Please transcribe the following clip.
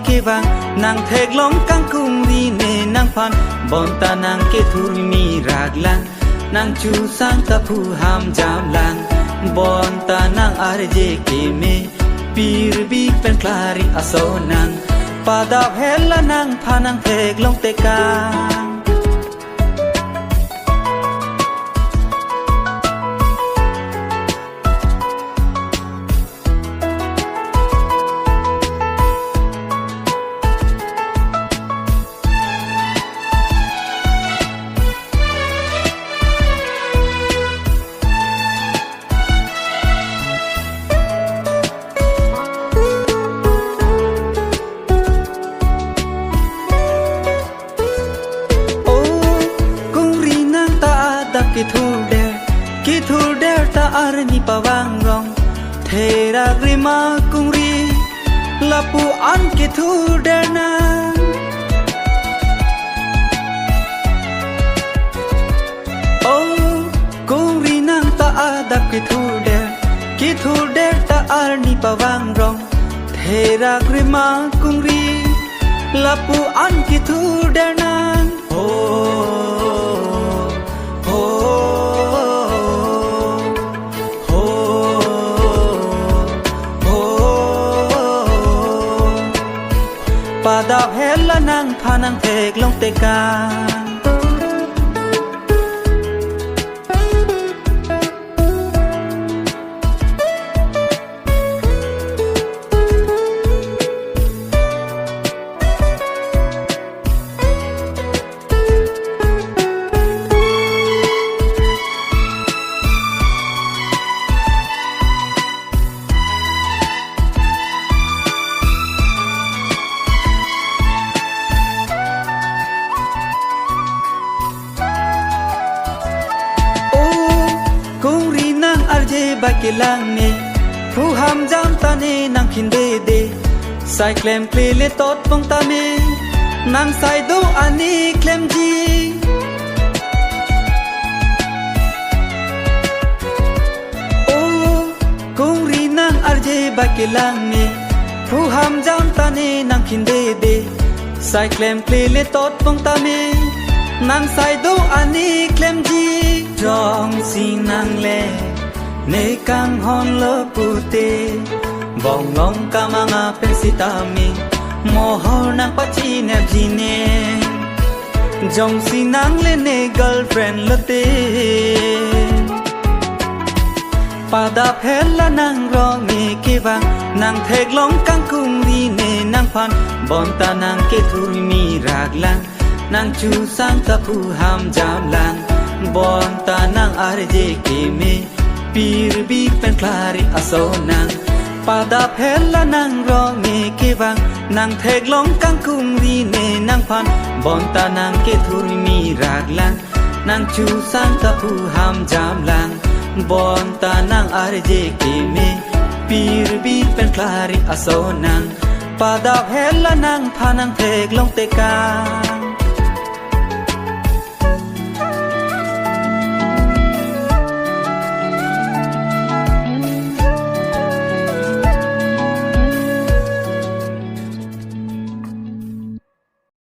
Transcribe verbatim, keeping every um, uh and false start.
kevang, nang theklong kangkungri ne nangphan, bonta nang kethurmi raklang, nang chusang ta phu ham jamlang, bonta nang arje keme, pirbi pen klari asonang, padap hela nangphan nang theklong tekang. O, kungri nang ta adap kethurder, kethurder ta arni pavangrong, therak rima kungri, lapu an kethurder nang. O, kungri nang ta adap kethurder, kethurder ta arni pavangrong, therak rima kungri, lapu an kethurder nang. Ho, ho, ho, ho. Padap hela nangphan nang theklong tekang. O, kungri nang arje ba kelang ne, phu ham jam ta ne nang khindede, sai klemkle le tot pong tame, nang sai do ani klemji. O, kungri nang arje ba kelang ne, phu ham jam ta ne nang khindede, sai klemkle le tot pong tame, nang sai do ani klemji. Jongsi nang le ne kanghon lo pute, bonglong kamanga pen sitame, mohor nang pachinepji ne. Jongsi nang le ne girlfriend lote, padap hela nang rong-e kevang, nang theklong kangkungri ne nangphan, bonta nang kethurmi raklang, nang chusang ta phu ham jamlang, bonta nang arje keme, pirbi pen klari asonang. Padap hela nang rong-e kevang, nang theklong kangkungri ne nangphan, bonta nang kethurmi raklang, nang chusang ta phu ham jamlang, bonta nang arje keme, pirbi pen klari asonang. Padap hela nangphan nang theklong tekang.